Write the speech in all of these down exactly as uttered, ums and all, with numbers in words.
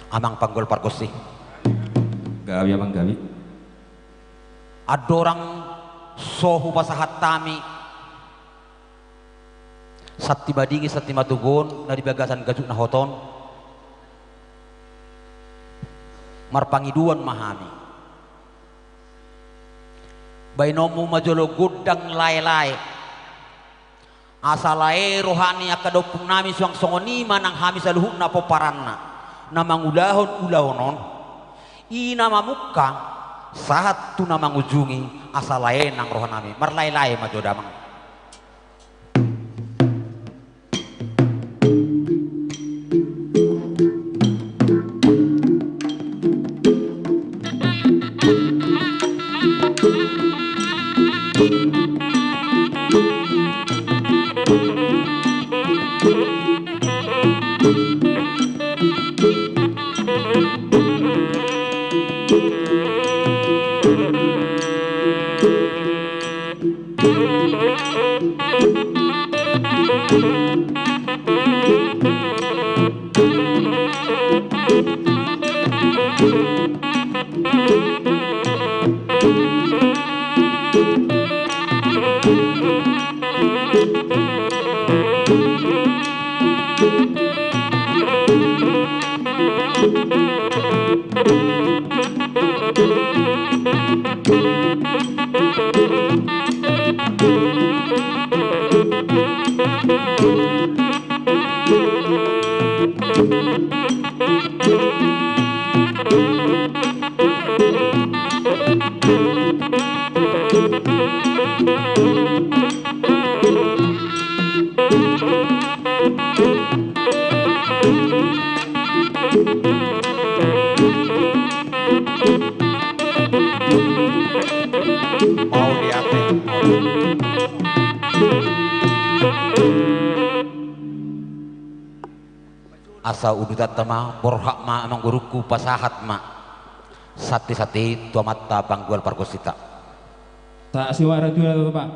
Amang panggual pargonsi. Gabe, amang, gabe. Andorang so hupasahat hami santi madingin, santi matogu on na di bagasan gajut na hot on, marpangidoan ma hami. Baenonmu ma jolo gondang laelae. Asa lae roha ni angka daompung nami suang songon i ma nang hami saluhutna pomparanna, na mangulahon ulaon on. I na mamungka sahat tu na mangujungi, asa lae nang roha nami. Marlaelae ma jo damang. Asa udutanta ma, borhat ma amang borungku, pasahat ma santi-santi tu amanta panggual pargonsinta. Sahat ma tu amanta, Pak.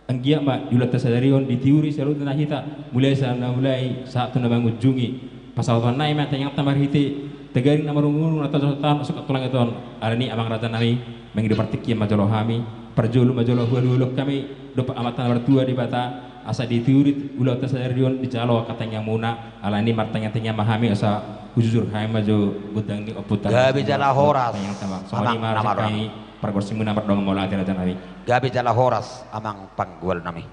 Anggiat ma di ulaonta sadari on ditiuri saluhutna hita, mulai sian na mulai sahat tu na mangujungi. Pasahaton nami ma tangiangta marhite tagaring na marungu-ungu na taon-taon so tu langit on. Alani i amang raja nami, mangido partingkian ma jolo hami, parjolo ma jolo hualu-ualuhon hami dompak Amanta na martua Debata, asa ditiuri ulaonta sadari on dijalo angka tangiangmuna. Alani i martangiang-tangiang ma hami asa hujujur hami ma jo gondang ni ompunta. Gabe jala horas, tangiangta ma. Songon i ma amang na marhaha. Pargonsimuna mardongan mauliate raja nami. Gabe jala horas amang panggual nami.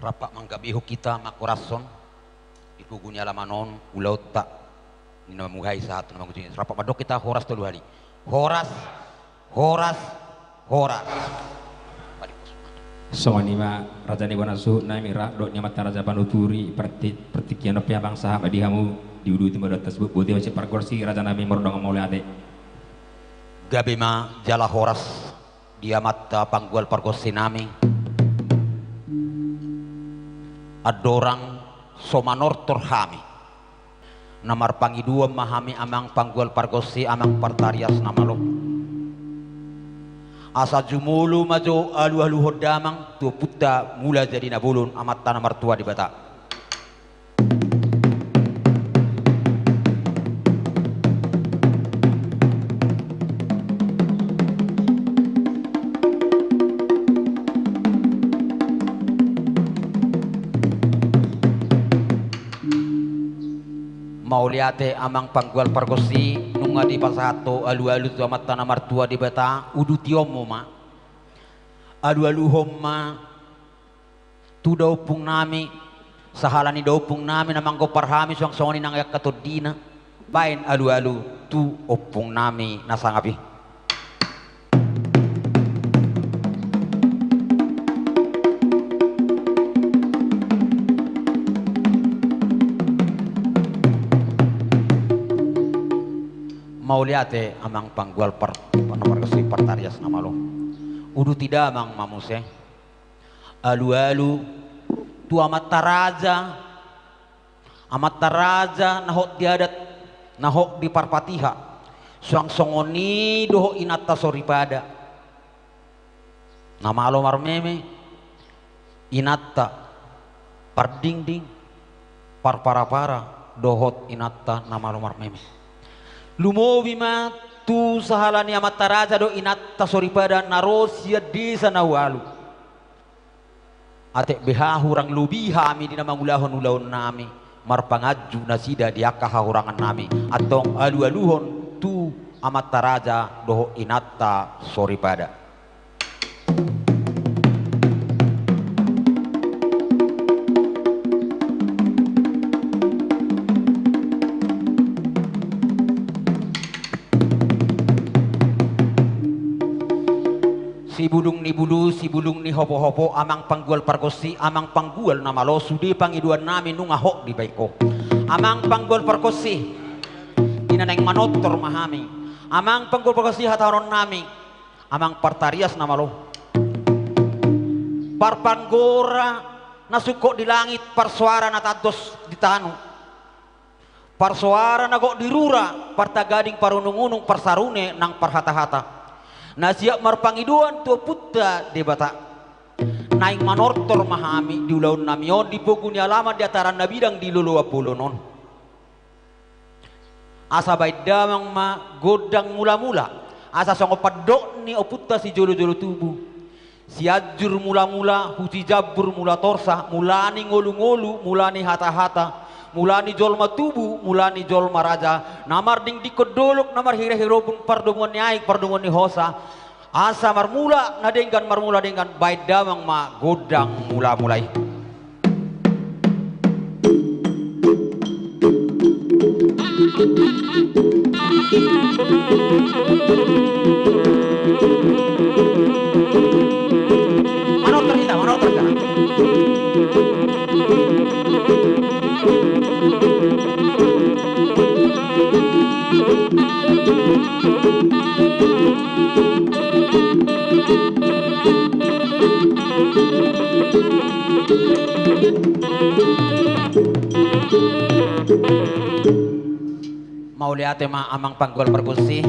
Rap manggabeon hita manghorashon di pogu ni alaman on ulaonta, ninna ma muhai sahat na mangujungi. Rap mandok hita horas tolu hali. Horas, horas, horas. Songon i ma raja ni bona suhut nami, rap dohot ni amanta raja panuturi, parti-, partingkian on pe amang sahat ma di hamu, diuduti ma dohot tasbut, boti ma sipargonsi raja nami, mardongan mauliate. Gabe ma jala horas di amanta panggual pargonsi nami. Andorang so manortor hami, na marpangidoan ma hami amang panggual pargonsi, amang partarias na malo. Asa jumolo ma jo alualuhon damang tu ompunta Mula Jadi Na Bolon, amanta na martua Debata. Mauliate amang panggual pargonsi, nunga dipasahat ho alualu tu amanta na martua Debata, udutionmu ma. Alualuhon ma tu daompung nami, sahala ni daompung nami na manggompar hami suang songon i nang angka tondina. Baen alualu tu ompung nami na sangap i. Mauliate amang panggual par-, par-, partarias na malo. Uduti damang ma muse. Alualu tu amanta raja, amanta raja na hot di adat, na hot di parpatiha, suang songon i dohot inanta soripada. Na malo marmeme, inanta pardingding, parparapara, dohot inanta na malo marmeme. Lumobi ma tu sahala ni amanta raja dohot inanta soripada na ro sian desa na ualu. Atik beha hurang lobi hami di na mangulahon ulaon nami, marpanganju nasida di angka hahurangan nami, antong alualuhon tu amanta raja dohot inanta soripada. Sibulung ni bulu, sibulung ni hopo-hopo, amang panggual pargonsi, amang panggual na malo, sude pangidoan nami nunga hot dibaen ho. Amang panggual pargonsi, di na naeng manortor ma hami. Amang panggual pargonsi, hatahonon nami, amang partarias na malo. Parpanggora na sungkot di langit, parsoara na tandos di tano. Parsoara na gok di rura, partagading parunung-unung, parsarune nang parhata-hata. Na siap marpangidoan tu ompunta Debata. Naeng manortor ma hami di ulaon nami on, di pogu ni alaman, di ataran na bidang, di loloan bolon on. Asa baen damang ma gondang mula-mula, asa songon pandok ni ompunta sijolo-jolo tubu. Sianjur mula-mula, hu Sijambur mula torsa, mula ni ngolu-ngolu, mula ni hata-hata, mula ni jolma tubu, mula ni jolma raja, na mardingdingkon dolok, na marhira-hirahon pardomuan ni aek, pardomuan ni hosa, asa marmula na denggan, marmula denggan, baen damang ma gondang mula-mula i. Manortor hita, manortor hita. Mauliate ma amang panggual pargonsi.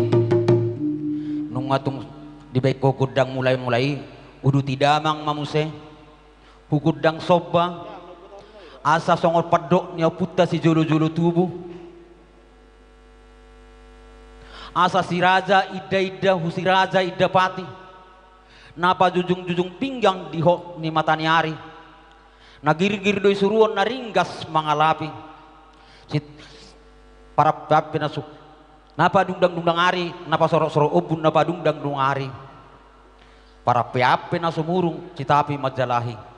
Nunga tung dibaen ho gondang mula-mula i, uduti damang ma muse. Hu gondang somba, asa songon pandok ni ompunta sijolo-jolo tubu. Asa si raja inda-inda, hu si raja inda pati, na pajujung-jujung pinggan di hot ni mata ni ari, na girgir do i suruon, na ringgas mangalapi. Sit-, parap-, parap-, na su-, na padungdang-dungdang ari, na pasorok-sorok ombun, na padungdang-dungdang ari. Parampe-ampe na sumurung, sitapi manjalahi.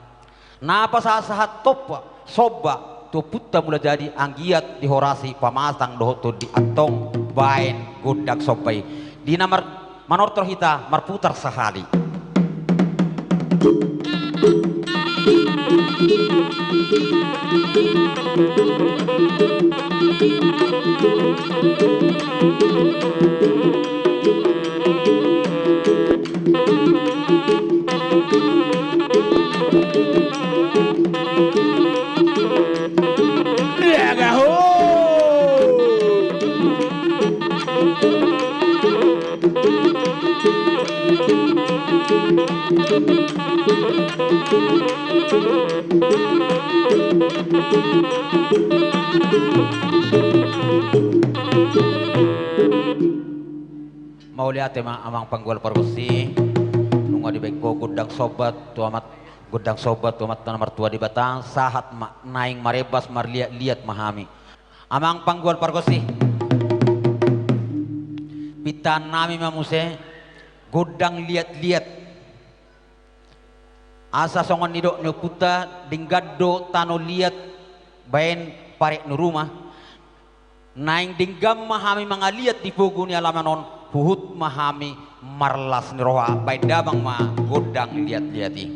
Na pasahat-sahat somba, somba tu ompunta Mulajadi, anggiat dihorasi pamatang dohot tondi, antong baen gondang somba i. Di na mar-, manortor hita marputar sahali. Mauliate ma amang panggual pargonsi, nunga dibaen ho gondang somba tu amat, gondang somba tu Amanta na martua Debata, sahat ma naeng marembas marliat-liat ma hami. Amang panggual pargonsi, pintahan nami ma muse gondang liat-liat. Asa songon nidok ni ompunta, denggan do tano liat baen paret ni ruma. Naeng denggan ma hami mangaliat di pogu ni alaman on, huhut ma hami marlas ni roha, baen damang ma gondang liat-liat i.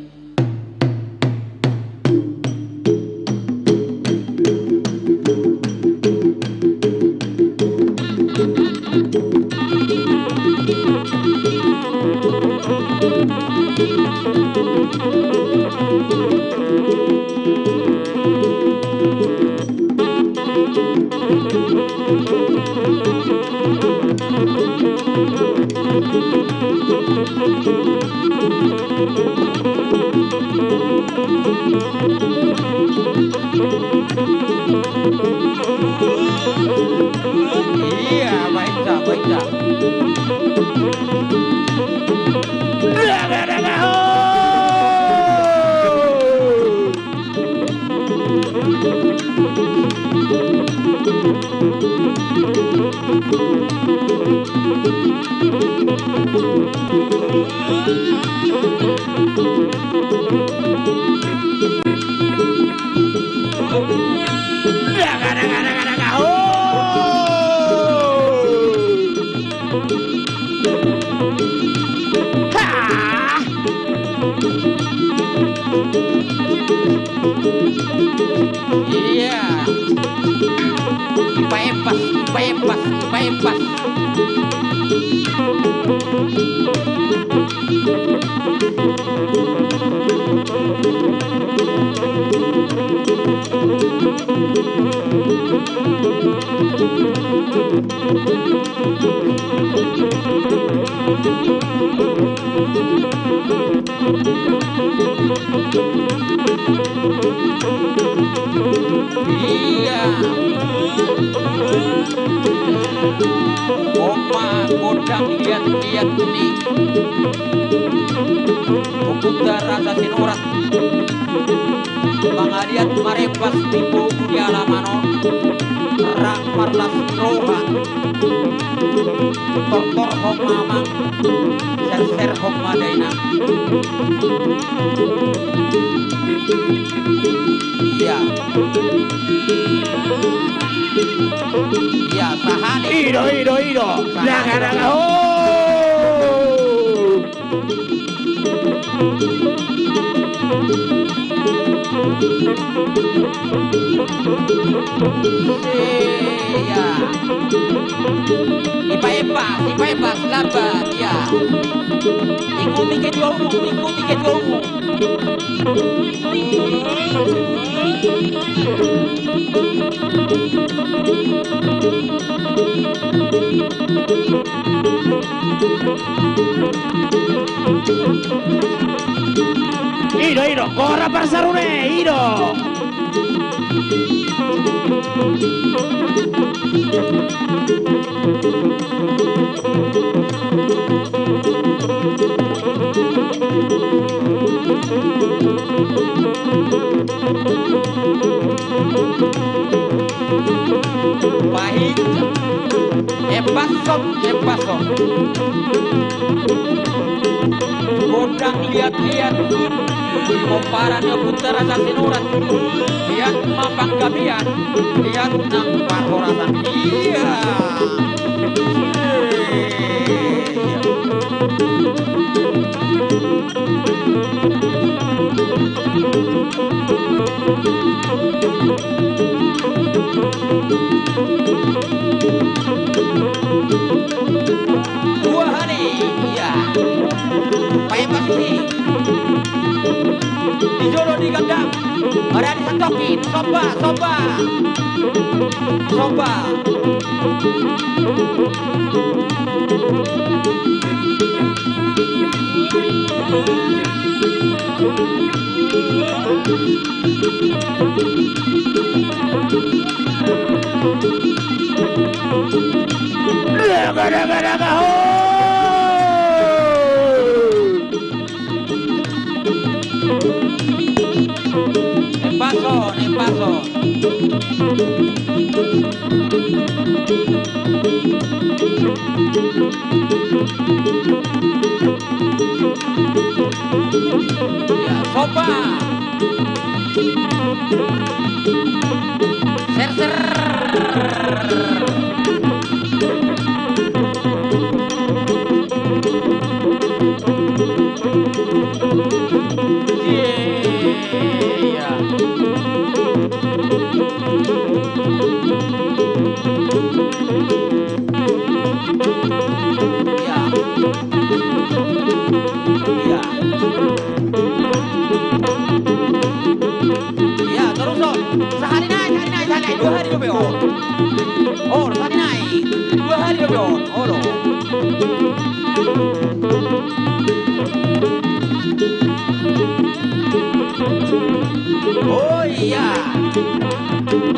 Iya, baik dah, baik dah. Iya. Paempas, paempas, paempas. Iya. Oma godang liat-liat ni ompunta Raja Sinurat. Mangaliat marembas di pogu di alaman on, rap marlas roha. Tortor homa amang, serser homa dainang. Iya. Iya, sahali. Ido, ido, ido. Sahali. Danga, danga, ho. Iya. Dipaempas, dipaempas, lambat, iya. Ikuti ketua umum, ikuti ketua umum. Ido, ido, gora parsarune, ido. Baik. Empason, empason. Gonda Lihat-lihat di pomparan ni ompunta Raja Sinurat. Lihat ma panggabean, lihat nang parhorasan. Iya. Wah, ni, iya. Paepas ni. Di jolo di gandang. Ada di santokin. Somba, somba. Somba. Empaso, empaso. Ya, sopa. Ser, ser. Iya. Iya. Iya. Iya, torus on. Sahali nai, sahali nai, sahali nai. Dua hali dope on. On, sahali nai. Dua hali dope on. Olo. Oh iya.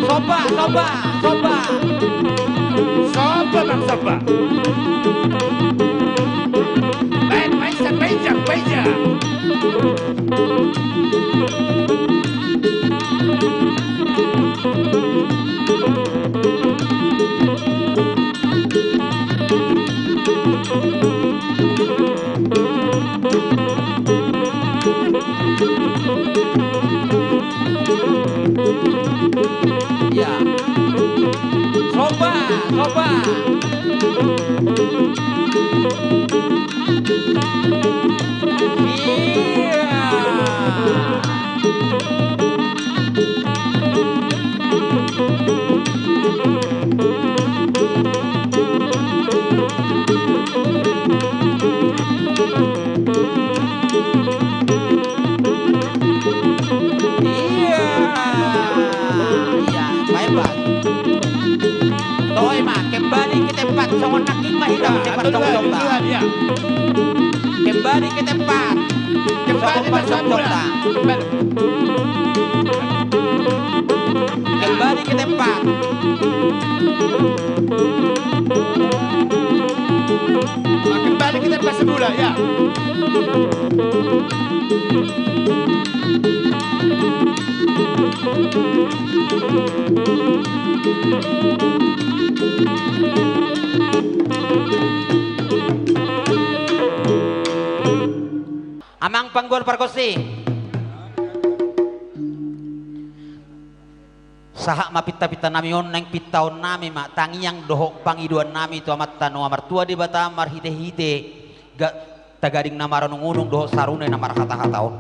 Somba, somba, somba. Somba, Bang, somba. Baen, baen, baen, baen. Ya. Somba, somba. Iya. Iya. Iya, baik, Bang. Toe ma, kembali ke tempat, songon nangkin ma hita. Iya, tempat, betul, songon, betul, iya. Kembali ke tempat. Kembali ke tempat semula. Kembali. Kembali ke tempat. Nah, kembali ke tempat semula, ya. Amang panggual pargonsi. Sahat ma pintapinta nami on, naeng pintaon nami ma tangiang dohot pangidoan nami tu Amanta na martua Debata marhitehite ga-, tagading na marunungurung dohot sarune na marhatahata on.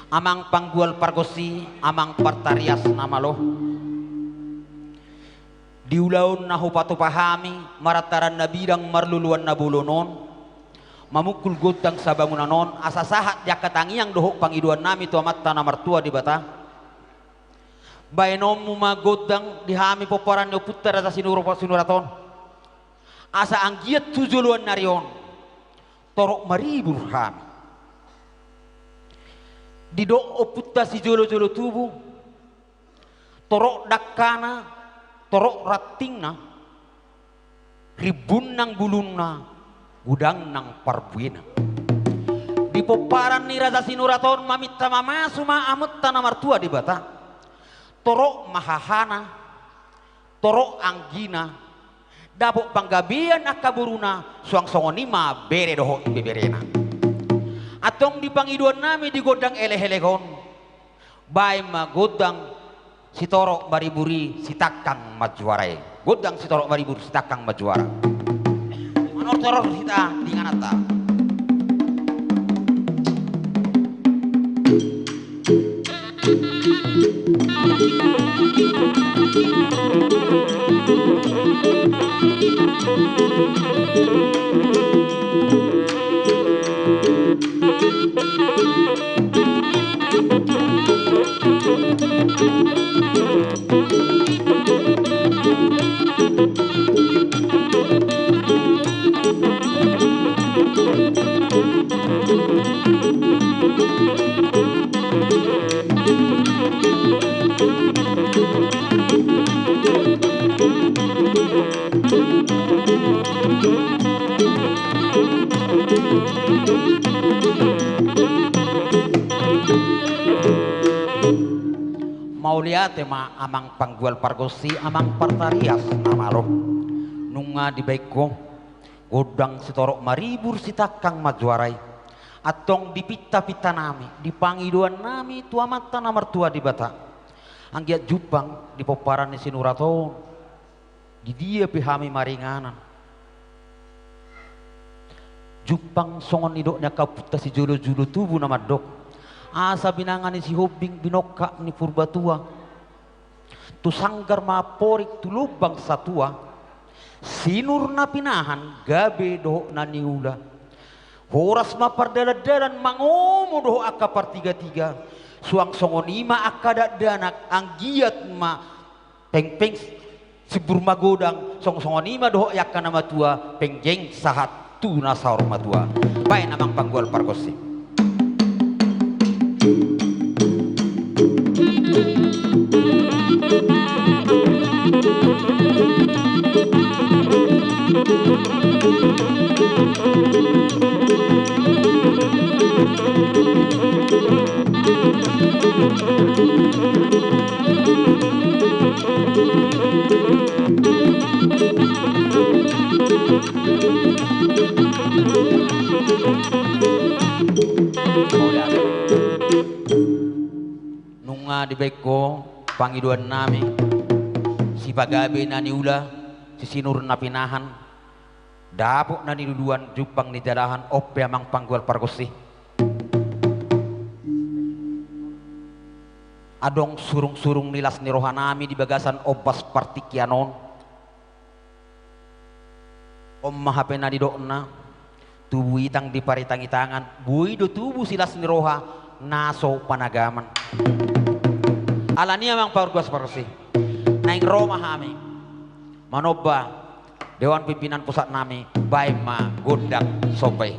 Amang panggual pargonsi, amang partarias na malo. Di ulaon na hupatupa hami, marantaran na bidang marluluan na bolon on, mamungkul gondang sabangunan on, asa sahat di angka tangiang dohot pangidoan nami tu Amanta na martua Debata. Baenonmu ma gondang di hami pomparan ni ompunta Raja Sinuro-, Sinurat on. Asa anggiat tu joloan ni ari on torop maribur hami. Didok ompunta sijolojolo tubu, torop dangkana, torop rantingna, rimbun nang bulungna, godang nang parbuena. Di pomparan ni Raja Sinurat on maminta mamasu ma Amanta na martua Debata. Torop ma hahana, torop anggina, dapot panggabean angka boruna, suang songon i ma bere dohot ibeberena. Antong di pangidoan nami di gondang elek-elek on, baen ma gondang sitorop maribur i sitangkang manjuara i. Gondang sitorop maribur sitangkang manjuara. Manortor hita di ingananta. Mauliate ma amang panggual pargonsi, amang partarias na malo. Nunga dibaen ho gondang sitorop maribur sitangkang manjuara i. Antong di pinta-pinta nami, di pangidoan nami tu Amanta na martua Debata, anggiat jumpang di pomparan ni Sinurat on, di dia pe hami maringanan, jumpang songon nidok ni angka ompunta sijolo-jolo tubu na mandok: Asa binanga ni Sihombing, binongkak ni Purbatua, tu sanggar ma amporik tu lombang satua, sinur na pinahan gabe dohot na niula. Horas ma pardalan-dalan mangomo dohot angka partiga-tiga. Suang songon i ma angka dakdanak, anggiat ma pengpeng simbur magodang, songon-songon i ma dohot angka na matua, penggeng sahat tu na saur matua. Baen amang panggual pargonsi. Nunga dibaen ho pangidoan nami, sipagabe na niula, sisinur na pinahan, dapot na niluluan, jumpang ni jalahan, on pe amang panggual pargonsi. Adong surung-surung ni las ni roha nami di bagasan ombas partingkian on. On ma hape na nidokna, tubu itang di paritangitangan, boi do tubu silas ni roha na so panagaman. Alani i amang panggual pargonsi, naeng ro ma hami manomba dewan pimpinan pusat nami, baen ma gondang somba i.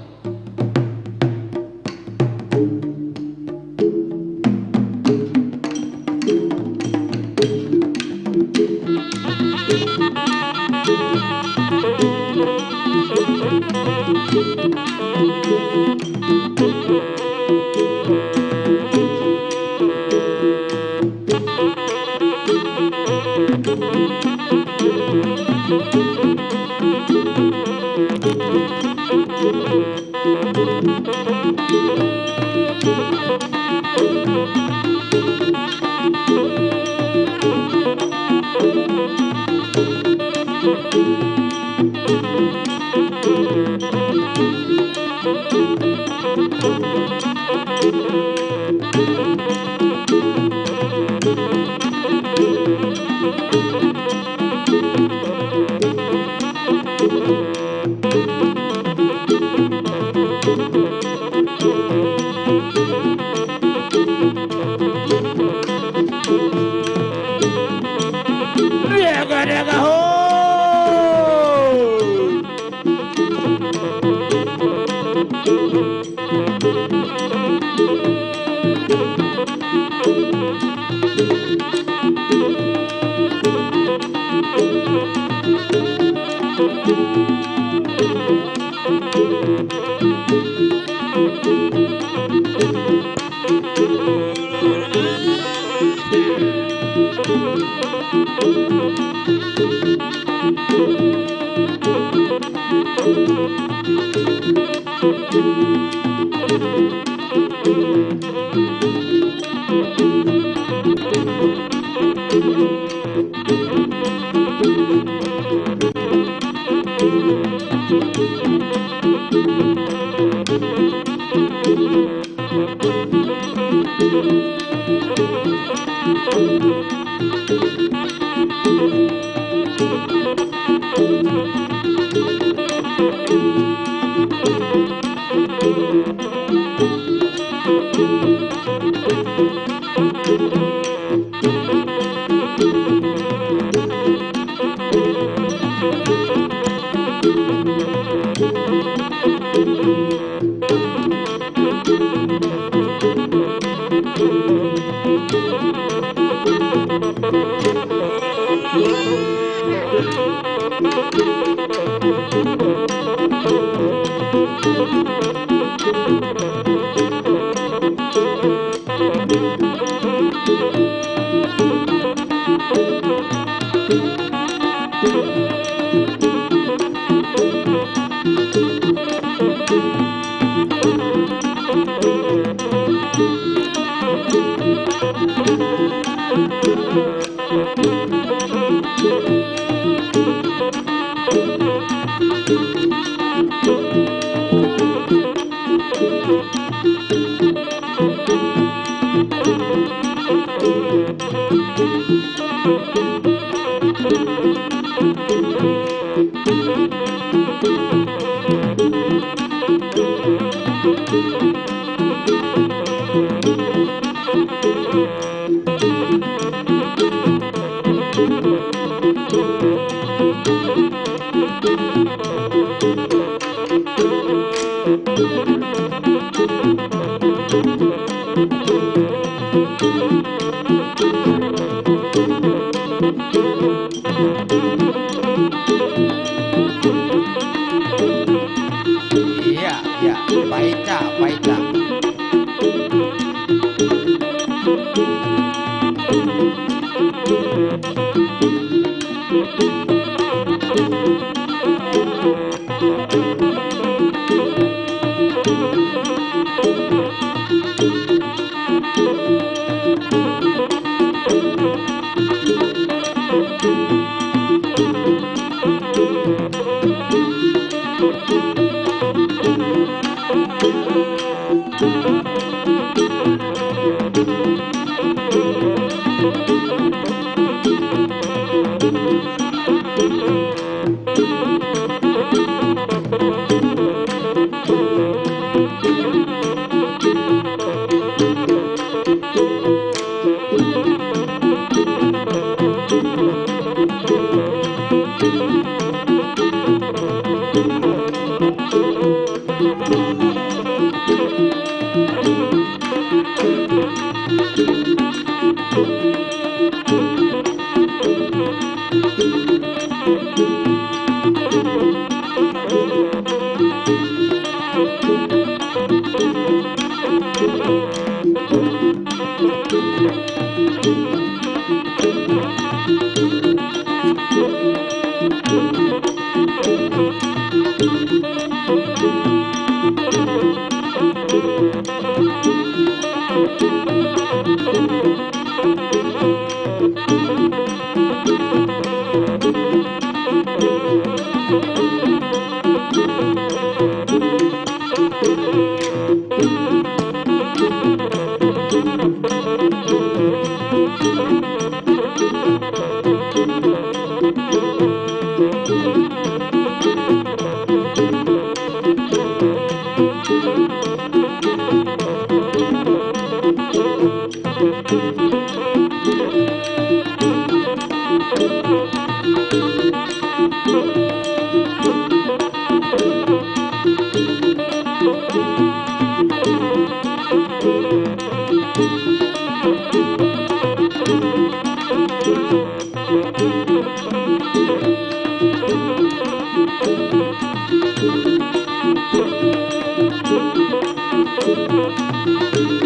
Iya, iya, paita, paita.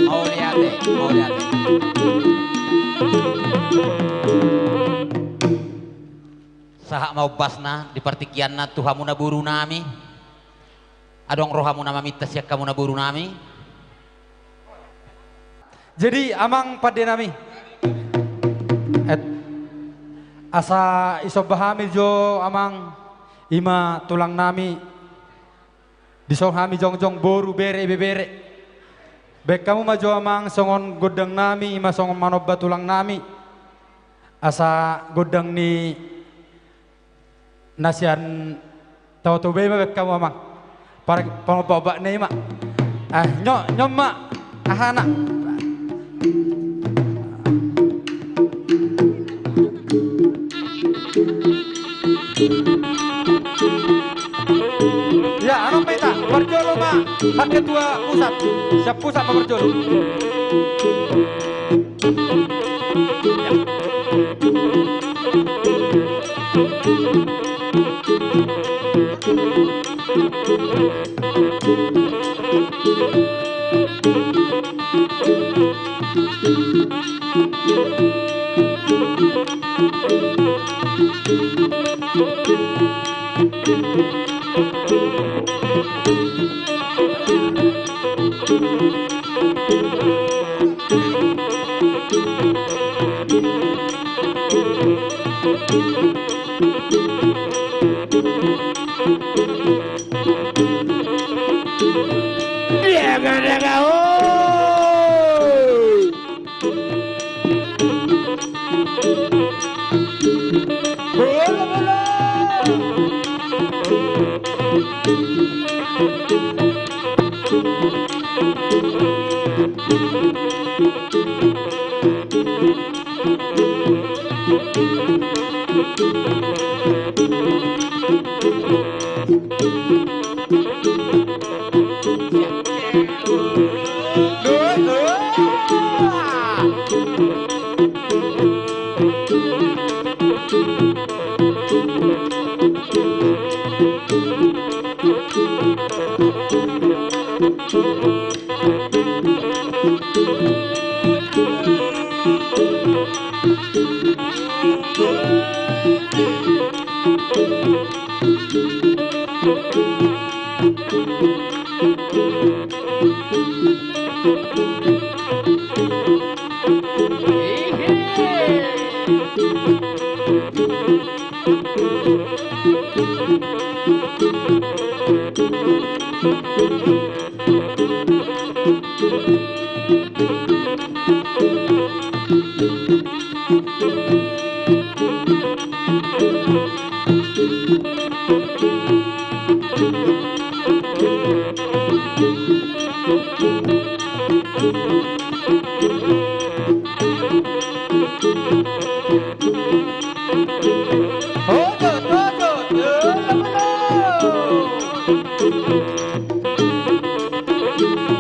Mauliate, mauliate. Sahat ma ombasna di partingkianna tu hamu na boru nami. Adong rohamuna maminta sian hamu na boru nami? Jadi, amang pande nami, et, asa isomba hami jo, amang, i ma tulang nami, dison hami jongjong, boru, bere, ibebere. Baen hamu ma jo, amang, songon gondang nami, i ma songon manomba tulang nami, asa gondang ni na sian Tao Toba i ma baen hamu, amang. Par-, panomba-ombakna i ma. Ah, nyo-, nyo ma. Aha na. Ya, annon ma hita. Parjolo ma. Hande tua pusat. Siap pusat ma parjolo.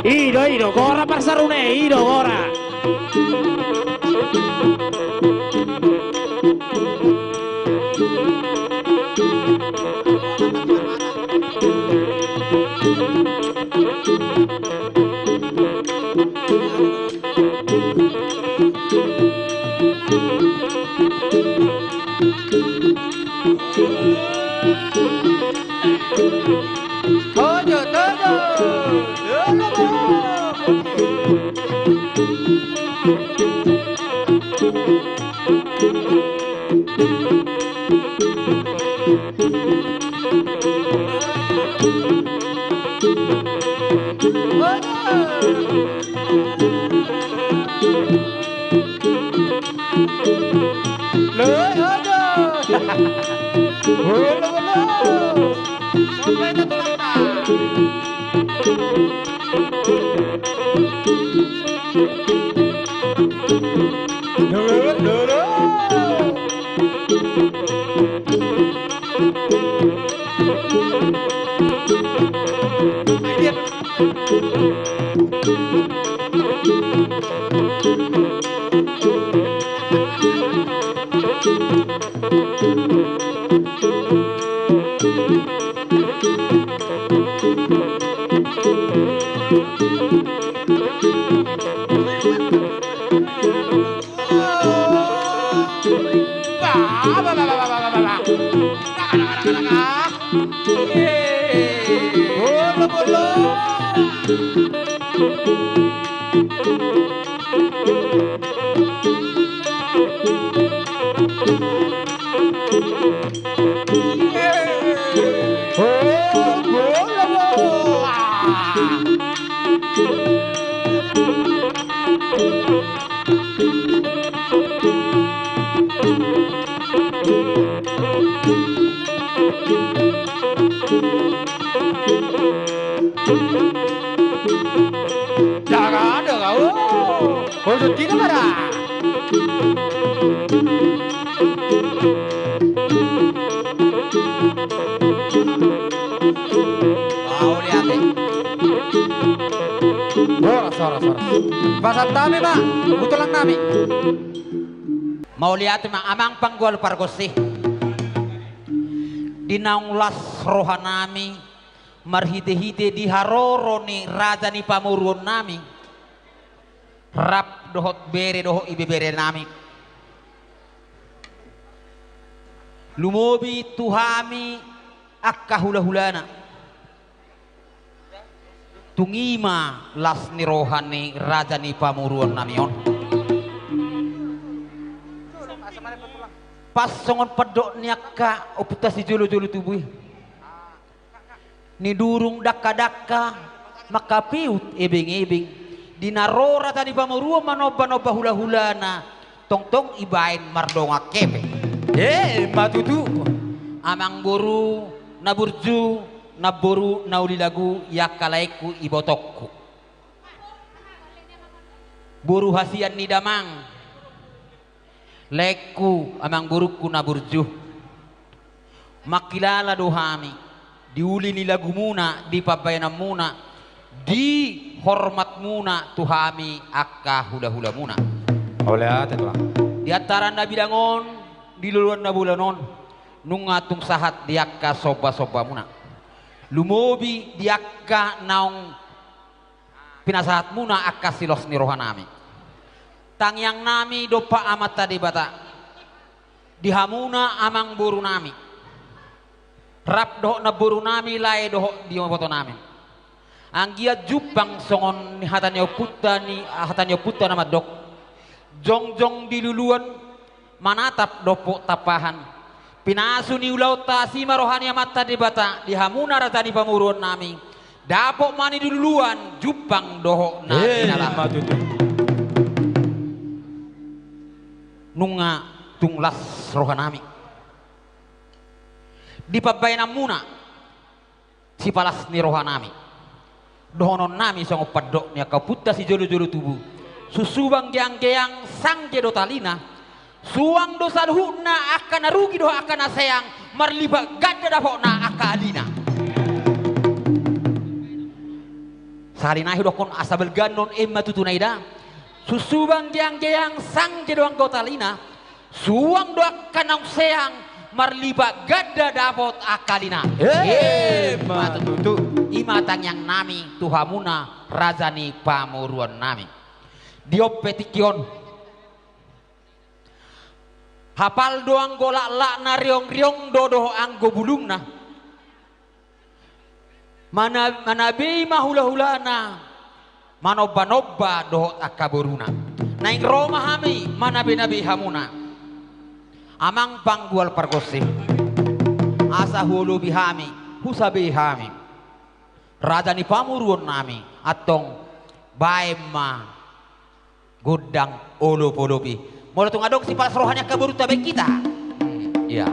I do, i do, gora parsarune, i do, gora. Daga, daga, oh. Ojot kita mara. Mauliate. Horas, horas, horas. Pasahat hami ma tu tulang nami. Mauliate ma amang panggual pargonsi. Di naung las roha nami marhite-hite di haroro ni raja ni pamoruon nami, rap dohot bere dohot ibebere nami. Lumobi tu hami angka hula-hulana. Tung i ma las ni roha ni raja ni pamoruon nami on. Pas songon pandok ni angka ompunta sijolo-jolo tubu i. Nidurung dangka-dangka, mangkapiut ebeng-ebeng. Di na ro raja ni pamoruon manomba-nomba hula-hulana, tongtong ibaen mardongan hepeng. E, ima tutu. Amangboru na burju, namboru na uli lagu, i angka laengku, ibotongku. Boru hasian ni damang. Laengku, amangborungku na burju. Mangkilala do hami di uli ni lagumuna, di pambaenanmuna, di hormatmuna tu hami angka hula-hulamuna. Mauliate, Tulang. Di antara na bidang on, di loloan na bulan on, nunga tung sahat di angka somba-sombamuna. Lumobi di angka naung pinasahatmuna angka silas ni roha nami. Tangiang nami dompak Amanta Debata, di hamuna amangboru nami, rap dohot namboru nami, lae dohot iboto nami. Anggiat jumpang songon ni hata ni ompunta ni, hata ni ompunta na mandok. Jongjong di luluan, manatap dompok tampahan. Pinasu ni ulaonta, asi ma roha ni Amanta Debata di hamuna raja ni pamoruon nami. Dapot ma na di luluan, jumpang dohot na di na laho. Ima tutu. Nunga tung las roha nami. Di pambaenanmuna, sipalas ni roha nami. Dohonon nami songon pandok ni angka ompunta sijolo-jolo tubu. Susubang geang-geang sangge do talina. Suang do saluhutna angka na rugi dohot angka na seang, marlipat ganda dapotna angka alina. Sahali nai hudokkon asa balganon, ima tutu na i da. Susubang geang-geang sangge do anggo talina. Suang do angka naung seang, marlipat ganda dapot angka alina. E, ima tutu. Ima tangiang nami tu hamuna raja ni pamoruon nami. Di on pe tingki on, hapal do anggo laklakna, riong-riong do dohot anggo bulungna. Mana-, manabei ma hula-hulana, manomba-nomba dohot angka boruna. Naeng ro ma hami manabe-nabe hamuna. Amang panggual pargonsi, asa huolopi hami, husabei hami. Raja ni pamoruon nami, antong baen ma gondang olop-olop i. Molo tung adong sipalas roha ni angka borunta, baen hita. Hmm, iya.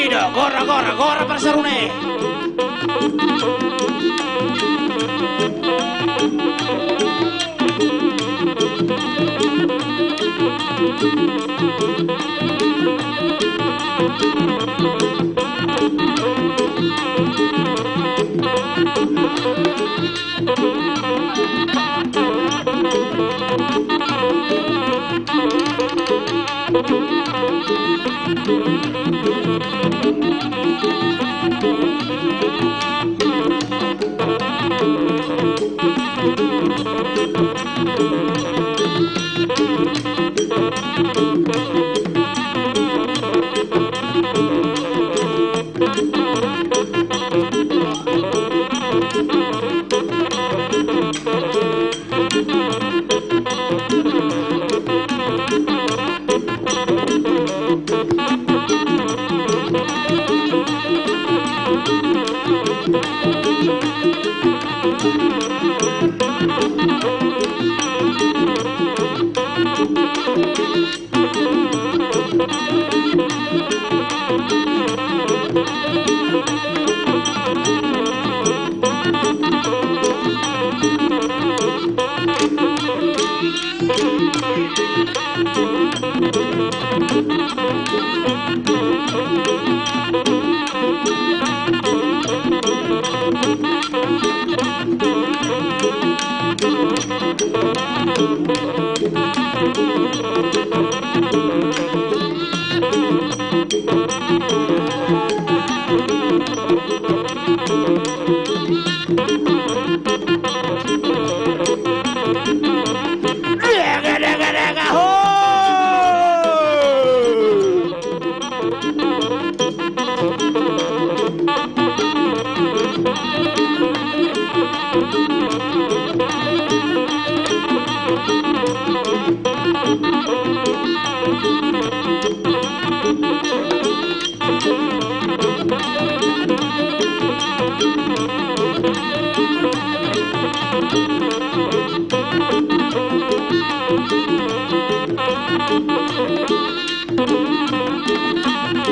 I do, gora, gora, gora parsaruna i.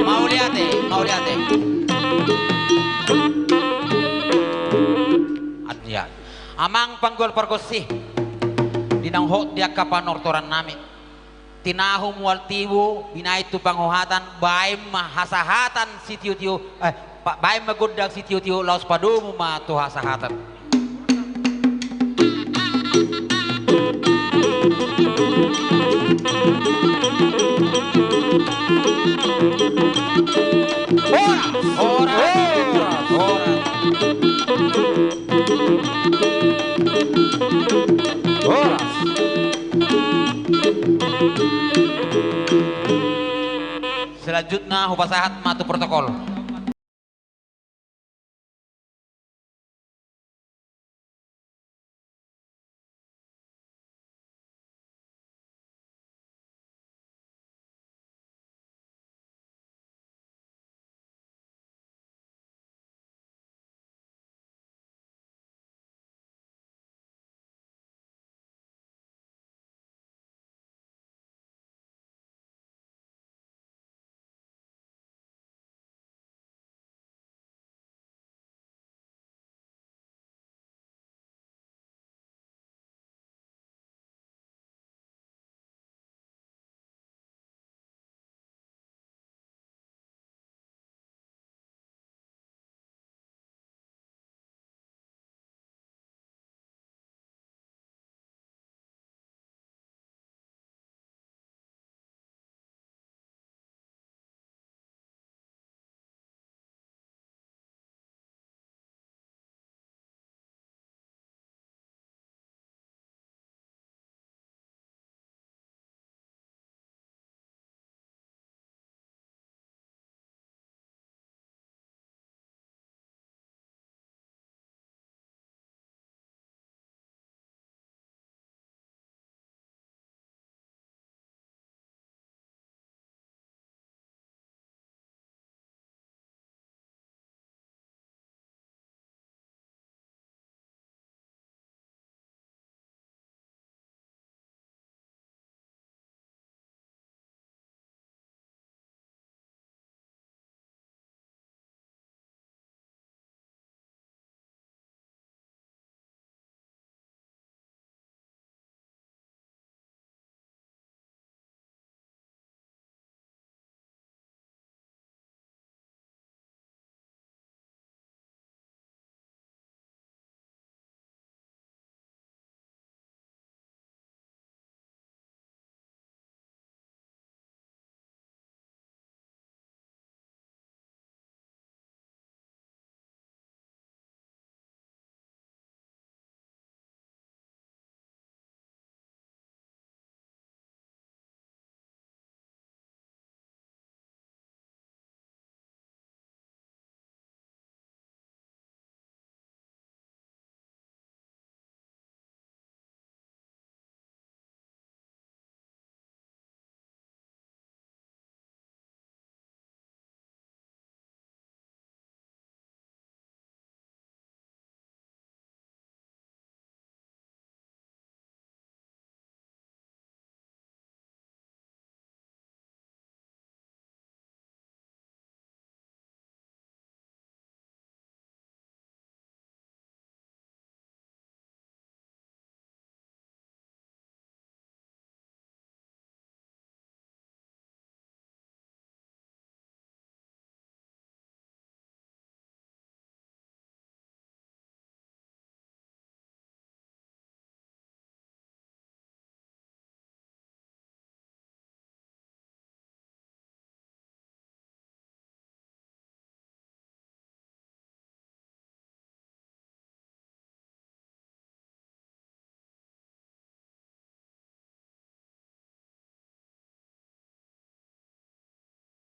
Mauliate, mauliate. Amang panggual pargonsi, di naung hot di angka panortoran nami. Tinahu mual tibu, binahen tu panguhatan, bahen ma hasahatan sitio-tio, eh, pa-, bahen ma gondang sitio-tio, laos padomu ma tu hasahatan. Horas! Horas! Horas! Horas! Horas! Selanjutna, hupasahat ma tu protokol.